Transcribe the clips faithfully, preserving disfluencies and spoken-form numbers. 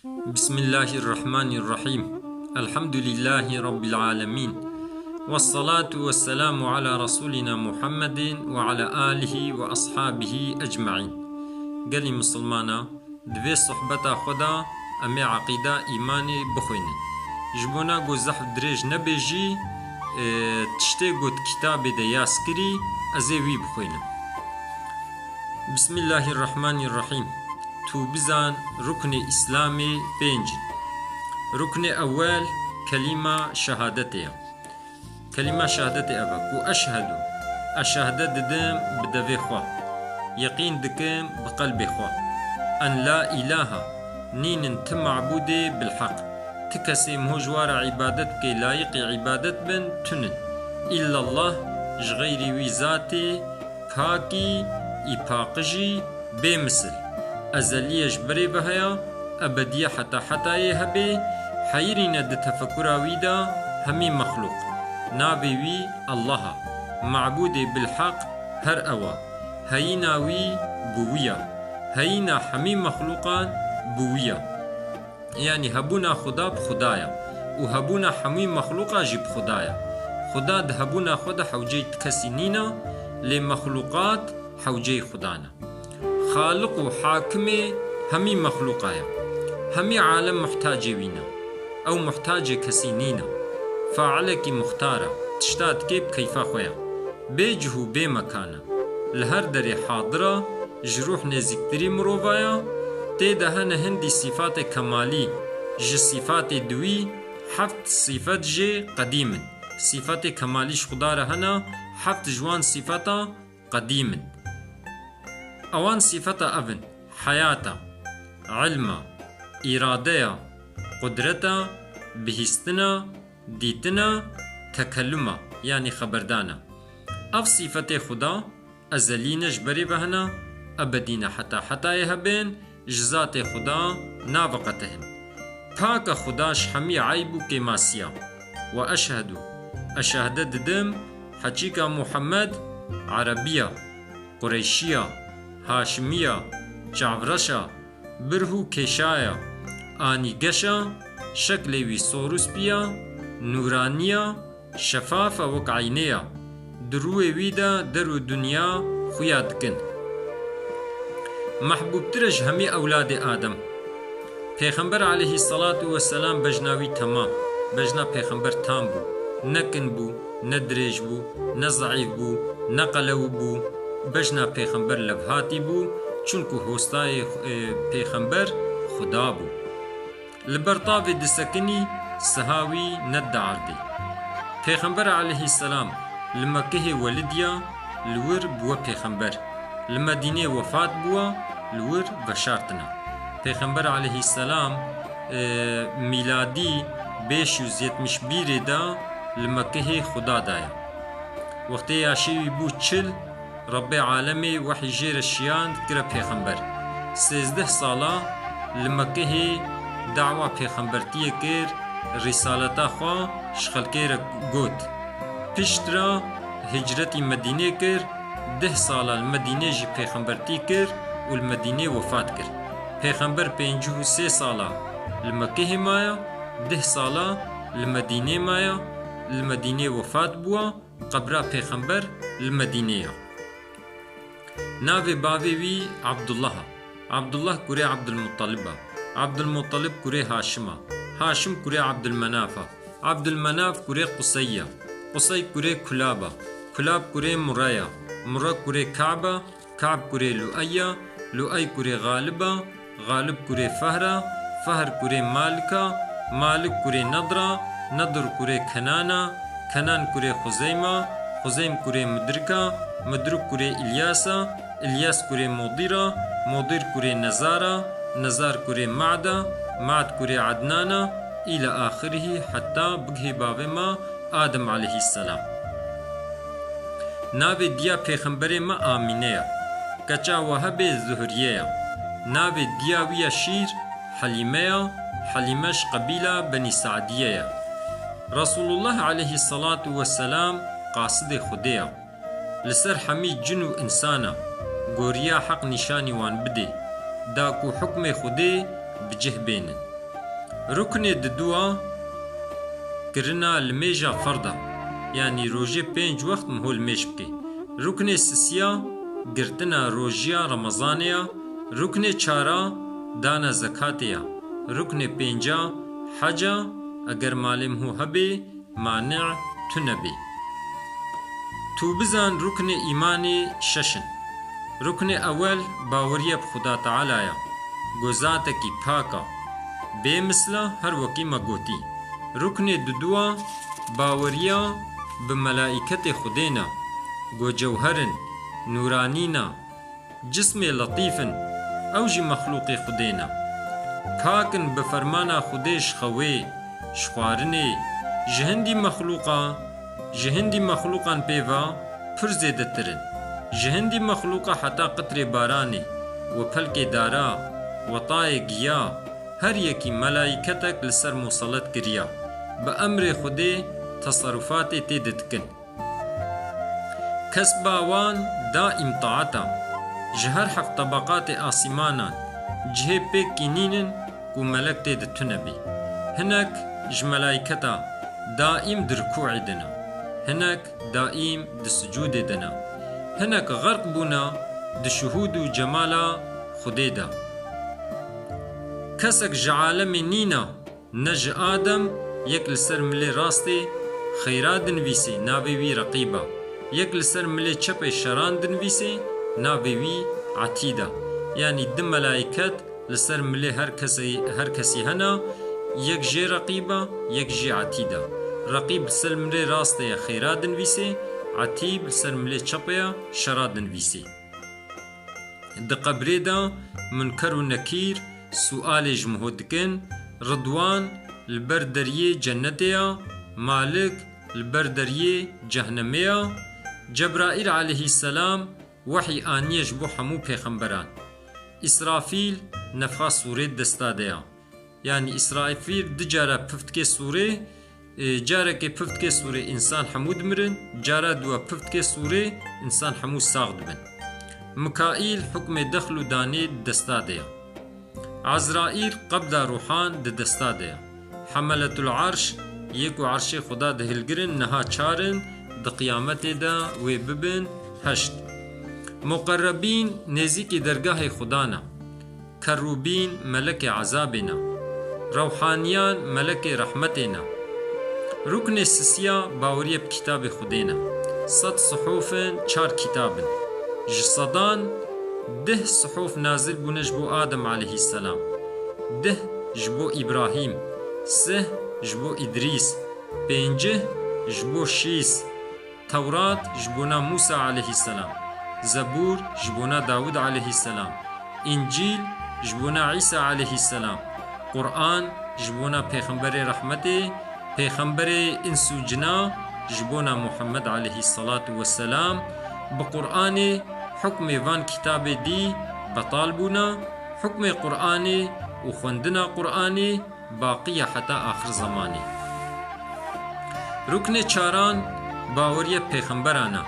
بسم الله الرحمن الرحيم. الحمد لله رب العالمين. والصلاة والسلام على رسولنا محمد وعلى آله وأصحابه أجمعين. Gelî misilmana, di vê sohbeta xwe de em ê eqîda îmanê bixwînin. Ji bona ku zehf dirêj nebe jî, e, tiştê ku di kitabê de yaz kirî, ez ê wî bixwînim. Bismillahirrahmanirrahîm. Tu bizan ruknê Îslamê pênc in. Ruknê ewel kelîma şehadetê ye. Kelîma şehadetê ev e ku eşhedu, ez şehde didim bi devê xwe, yeqîn dikim bi qelbê xwe, en la îlaha, nînin ti mabûdê bilheq, ti kesê miho ji wa re îbadet bike layiqê îbadet bin, tune, îllallah, ji xeyrî wî zatê, pakî, î paqijî, bê misil. Ezeliye ji berê ve heye, ebediye heta hetayê hebe, heyirîne di tefekura wî de hemî mexlûq. Navê wî Allah e. Mabûdê bilheq her ew e. Heyîna wî bi wî ye. Heyîna hemî mexlûqan bi wî ye. Yanî hebûna Xuda bi Xuda ye û hebûna hemû mexlûqa jî bi Xuda ye. Xuda di hebûna xwe de hewceyî ti kesî nîne, lê mexlûqat hewceyî Xuda ne. Xaliq û hakimê hemî mexlûqa ye. Hemî alem muhtacê wî ne. Ew muhtacê kesî nîne. Failekî muxtar e. Tişta dike bi keyfa xwe ye. Bê cih û bê mekan e. Li her derê hadir e, ji rûh nêzîktirî mirova ye, tê de hene hindî sîfatê kemalî, ji sîfatê di wî heft sîfet jê qedîm in. Sîfetê kemalî ji Xuda re hene, heft ji wan sîfeta qedîm in. Ewan sîfeta ev in: heyata, ilma, îradeya, qudreta, bihîstina, dîtina, tekelluma, yanî xeberdana. Ev sîfetê Xuda ezelî ne, ji berê ve hene, ebedî ne, heta hetayê hebên, ji zatê Xuda naveqetihin. Pak e Xuda ji hemî eyb û kêmasiya. Ve eşhedu, ez şehde didim, heçîka Muhammed Erebiya, Qureyşiya, Haşimiya, çavreşa, birh û kêşaya, anîgeşa, şeklê wî sor û spî ya, nûranî ya, şefaf e wek eynê ya. Di rûyê wî de der û dinya xuya dikin. Mehbûbtir e ji hemî ewladê Adem. Pêxember aleyhisselatu vesselam bejna wî temam, bejna pêxember tam bû. Ne kin bû, ne dirêj bû, ne zeîf bû, ne qelew bû. Bejna pêxember levhatî bû, çunku hostayê, e, pêxember Xuda bû. Li ber tavê disekinî, siha wî nediardê. Pêxember aleyhisselam li Mekkehê welidiya, li wir bûwe pêxember. Li Medînê wefat bûwa, li wir veşartina. Pêxember aleyhisselam, e, mîladî pênc yüz yetmiş bir de li Mekkehê Xuda daya. Wextê yaşê wî bû çil, Rebbê alemê wehî jê re şiyand, kire pêxember. Sêzdeh sala li Mekkehê dawa pêxembertiyê kir, rîsaleta xwe ji xelkê re got. Pişt re hicretî Medînê kir, deh sala li Medînê jî pêxembertî kir û li Medînê wefat kir. Pêxember pêncî û sê sala li Mekkehê maya, deh sala li Medînê maya, li Medînê wefat bûwa, qebra pêxember li Medînê ya. Navê bavê wî Abdullah e. Abdullah kurê Abdulmuttalib e. Abdulmuttalib kurê Haşim e. Haşim kurê Abdulmenaf e. Abdulmenaf kurê Qusey e. Qusey kurê Kulab e. Kulab kurê Murre ye. Murre kurê Ka'b e. Ka'b kurê Lu'ey e. Lu'ey kurê Xalib e. Xalib kurê Fehr e, Fehr kurê Malik e, Malik kurê Nedr e, Nedr kurê Kenan e, Kenan kurê Xuzeym e, Xuzeym kurê Mudrik e, Mudrik kurê Îlyas e, Îlyas kurê Mudîr e, Mudîr kurê Nezar e, Nezar kurê Ma'd e, Ma'd kurê Ednan e, île axirihî, heta bigihê bavê me Adem aleyhisselam. Navê diya pêxemberê me Amîne ye. Keça Wehebê Zuhriye ye. Navê diya wî ya şîr Helîme ye. Helîme ji qebîla Benî Se'diye ye. Resulullah aleyhisselatu vesselam qasidê Xwedê ye. Li ser hemî cin û însan e. Goriya heq nîşanî wan bidê, da ku hukmê Xwedê bi cih bênin. Ruknê didua kirina limêja ferda, yanî rojê pênc wext miho limêj bike. Ruknê sisiya girtina rojiya Remezanê ya. Ruknê çara dana zekatê ya. Ruknê pênca heca, eger malê miho hebê, mani' tune bê. Tu bizan ruknê îmanê şeş in. Ruknê ewel baweriye bi Xuda Teala ya, ku zatekî pak a, bê misla, her wekî me gotî. Ruknê didua baweriya bi melaîketê Xudê ne, ku cewher in, nûranî ne, cismê letîf in, ew jî mexlûqê Xwedê ne. Pak in bi fermana Xwedê ji xewê, ji xwarinê, ji hindî mexlûqa, ji hindî mexlûqan pê ve pir zêdetir in. Ji hindî mexlûqa heta qitrê baranê, we pelkê dara, we tayê giya, her yekî melaîketek li ser muselet kiriya. Bi emrê Xwedê teserufatê tê de dikin. Kesba wan daîm taet a. Ji her heft tebeqatê asîmanan cihê pêkî nînin ku melek tê de tune bî. Hinek ji melaîketa daîm di rikûê de ne. Hinek daîm di sicûdê de ne. Hinek xerq bûne di şuhûd û cemala Xwedê de. Kesek ji alemê nîne, ne ji Adem, yek li ser milê rastê xeyra dinivîsê, navê wî Reqîb a. Yek li ser milê çepê şeran dinivîsê, navê wî Etîd a. Yanî du melaîket li ser milê her kesê, her kesî hene, yek jê Reqîb a, yek jî Etîd a. Reqîb li ser milê rastê ye, xeyra dinivîsê, Etîb li ser milê çepê ye, şera dinivîsê. Di qebrê de Munker û Nekîr sualê ji miho dikin, Ridwan li ber deriyê cennetê ya, Malik li ber deriyê cehnemê ya. Cebraîl aleyhisselam wehî aniye ji bo hemû pêxemberan. Îsrafîl nefxa sûrê di desta de ya. Yanî Îsrafîl du cara pif dike sûrê, e, carekê pif dike sûrê, însan hemû dimirin, cara dua pif dike sûrê, însan hemû sax dibin. Mikaîl hukmê dexl û danê di desta de ya. Ezraîl qebda ruhan di desta de ya. Hemeletul Erş, yê ku Erşê Xuda dihilgirin, niha çar in, di qiyametê de wê bibin heşt. Muqerrebîn nêzîkî dergahê Xuda ne. Kerûbîn melekê ezabê ne. Rewhaniyan melekê rehmetê ne. Ruknê sisiya baweriye bi kitabê Xwedê ne. Sed sihûf in, çar kitab in. Ji sedan deh sihûf nazil bûne ji bo Adem aleyhisselam. Deh ji bo Îbrahîm. Sih ji bo Îdrîs. Pêncih ji bo Şîs. Tewrat ji bona Mûsa aleyhisselam, Zebûr ji bona Dawûd aleyhisselam, Încîl ji bona Îsa aleyhisselam, Quran ji bona Pêxemberê rehmetê, Pêxemberê ins û cina ji bona Muhammed aleyhisselatu wesselam. Bi Quranê hukmê van kitabê dî betal bûna, hukmê Quranê û xwendina Quranê baqî ye heta axir zemanê. Ruknê çaran baweriye pêxemberan e.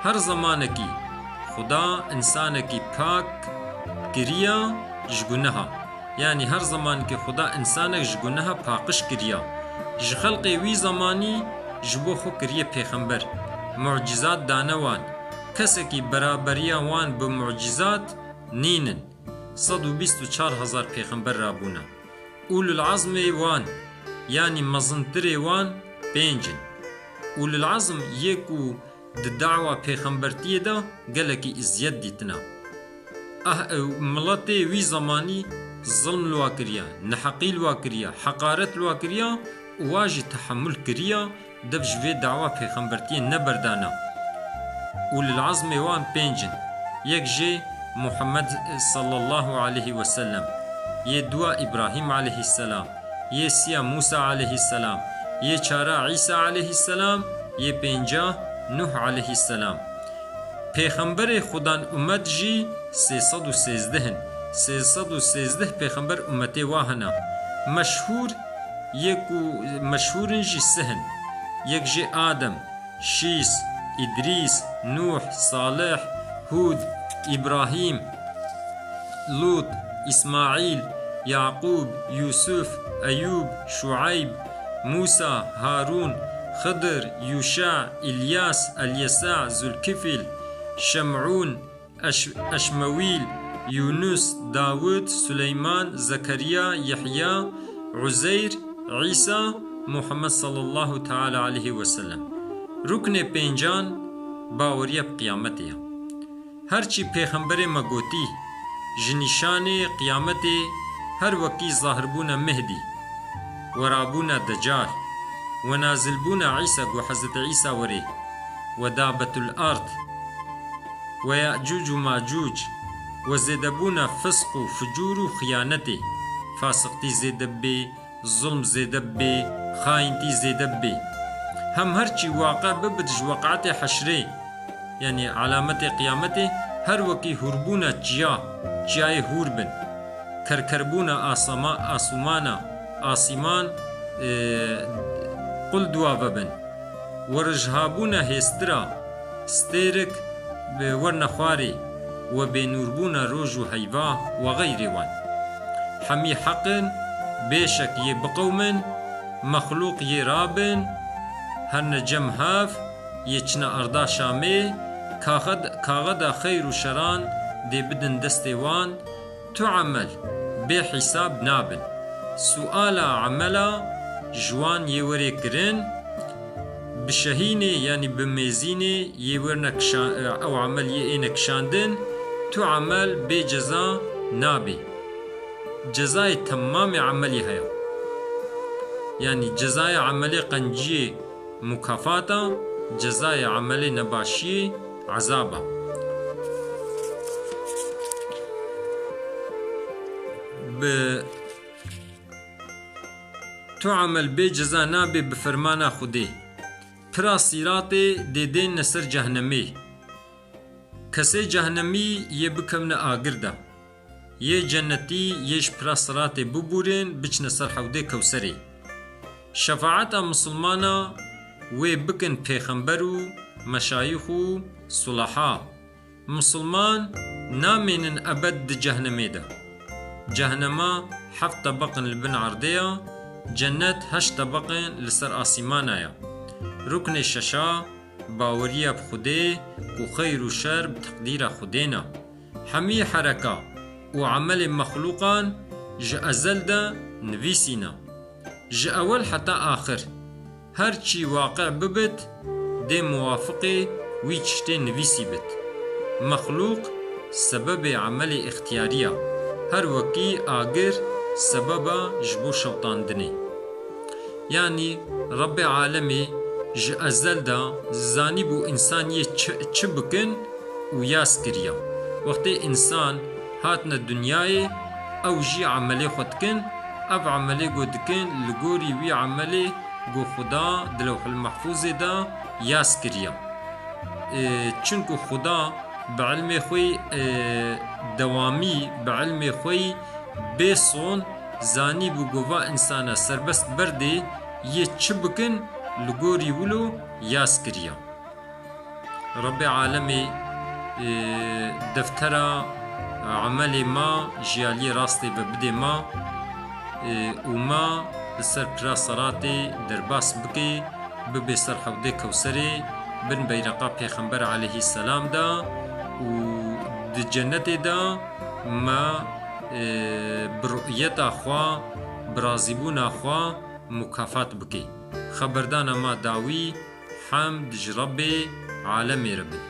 Her zemanekî Xuda însanekî pak kiriya ji guneha. Yanî her zemanekî Xuda însanek ji guneha paqij kiriya. Ji xelqê wî zemanî ji bo xwe kiriye pêxember. Mucîzat dane wan. Kesekî beraberiya wan bi mucîzat nînin. Sed û bîst û çar hezar pêxember rabûne. Ulul azmê wan, yanî mezintirê wan pênc in. Ulul azm yê ku di dawa pêxembertiyê de gelekî îziyet dîtina. Ah, ew miletê wî zemanî zilm li wa kiriya, neheqî li wa kiriya, heqaret li wa kiriya û wa jî tehemul kiriya, dev ji vê dawa pêxembertiyê neberdana. Ulul azmê wan pênc in. Yek jê Muhammed sallallahu aleyhi ve sellem, yê dua Îbrahîm aleyhisselam, yê siya Mûsa aleyhisselam, yê çara Îsa aleyhisselam, yê pênca Nuh aleyhisselam. Pêxemberê Xudan umet jî sê sed û sêzdeh in. Sê sed û sêzdeh pêxember umetê wa hene. Meşhûr, yê ku meşhûr in jî sih in. Yek jê Adem, Şîs, Îdrîs, Nûh, Salih, Hûd, Îbrahîm, Lût, Îsmaîl, Yaqûb, Yûsuf, Eyûb, Şueyb, Mûsa, Harûn, Xidir, Yûşa, Îlyas, Elyesa, Zulkifîl, Şemûn, Eş-, Eşmewîl, Yûnus, Dawud, Suleyman, Zekeriya, Yehya, Uzeyr, Îsa, Muhammed sallallahu teala aleyhi ve sellem. Ruknê pêncan baweriya bi qiyametê ya. Her çî pêxemberê me gotî, ji nîşanê qiyametê her wekî zahirbûna Mehdî, werabûna Decal, wenazilbûna Îsa, ku Hezretî Îsa werê, we dabetul ard, we Yecûc û Macûc, we zêdebûna fisq û fucûr û xiyanetê, fasiqtî zêde bê, zulm zêde bê, xayintî zêde bê. Hem her çî waqe bibit ji weqatê heşrê, yanî alametê qiyametê, her wekî hûrbûna çiya, çiyayê hûr bin, kerkerbûna asama-, asûmana, asîman, e, qul duwa vebin, werijhabûna hêstira, stêrik bi werna xwarê, we bênûrbûna roj û heyva, we xeyrê wan. Hemî heq in, bêşek yê biqewmin, mexlûq yê rabin, herne cem hev, yê çine arda Şamê, kaxed-, kaxeda xeyr û şeran dê bidin destê wan, tu emel bê hîsab nabin. Suala emela ji wan yê werê kirin, bi şehînê, yanî bi mêzînê yê werine kişa-, ew emel yê êne kişandin, tu emel bê ceza nabê. Cezayê temamê emelî heye. Yanî cezaya emelê qenciyê mukafata, cezaya emelê nebaşiyê ezaba. Bi tu emel bê ceza nabê bi fermana Xwedê. Pira Sîratê dê dêne ser cehnemê. Kesê cehnemî yê bikevne agir de. Yê cennetî yê ji pira Siratê bibûrin, biçine ser hewdê Kewserê. Şefaeta misilmana wê bikin pêxember û meşayîx û sulaha. Misilman namênin ebed di cehnemê de. Cehnema heft tebeqin li bin erdê ya, cennet heşt tebeqin li ser asîmana ya. Ruknê şeşa, baweriya bi Xwedê ku xeyr û şer bi teqdîra Xwedê ne. Hemî hereka û emelê mexlûqan ji ezel de nivîsî ne. Ji ewel heta axir, her çî waqe bibit, dê muwafiqê wî çiştê nivîsî bit. Mexlûq sebebê emelê îxtiyarî ya, her wekî agir sebeba ji bo şewtandinê. Yanî Rebbê alemê ji ezel de zanîbû însan yê çi, çi bikin û yas kiriya. Wextê însan hatine dinyayê, ew jî emelê xwe dikin, ev emelê ku dikin li gorî wî emelê ku Xuda di Lewhil Mehfûzê de yas kiriya. E, çinku Xuda bi ilmê xwe, e, dewamî, bi ilmê xwe bê son zanîbû ku va însana serbest berdê yê çi bikin li gorî wilo yas kiriya. Rebbê alemê, e, deftera emelê ma ji aliyê rastê ve bidê ma, e, û ma li ser pira Siratê derbas bike, bibe ser hewdê Kewserê, bin beyreqa Pêxember aleyhisselam de û di cennetê de me, e, bi ru'yeta xwe, bi razîbûna xwe mukafat bike. Xeberdana ma dawî, hemd ji Rebbê alemê re bin.